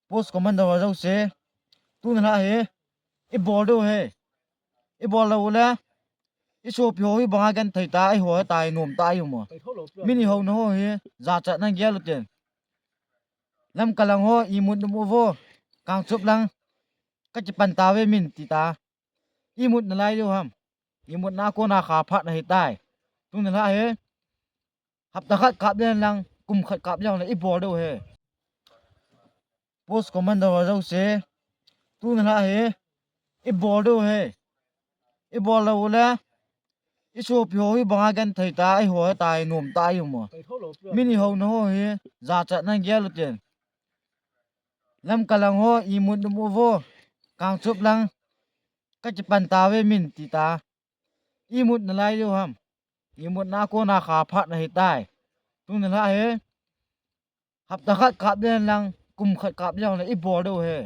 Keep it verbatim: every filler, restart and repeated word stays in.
Post commander ho jouse, tuni lha hi ibol diu ahi. Ibol lou le, isopi ho hi banga genthei ta, eiho hi tai nom ta, imu. Min ihouna ho hi jachat nagel utin. Lamka lang ho imut um uvo, Kangchup lang kakipan tauve min tita. Imut nalai diu ham? Imutna kona kha phat ahitai. Tuni lha hi hapta khat kap leng lang, kum khat kap leng le ibol diu ahi. Post commander ho jouse, tuni lha hi ibol diu ahi. Ibol lou le, isopi ho hi banga genthei ta, eiho hi tai nom ta, imu. Min ihouna ho hi jachat nagel utin. Lamka lang ho imut um uvo, Kangchup lang kakipan tauve min tita. Imut nalai diu ham? Imutna kona kha phat ahitai. Tuni lha hi hapta khat kap leng lang, kum khat kap leng le ibol diu ahi.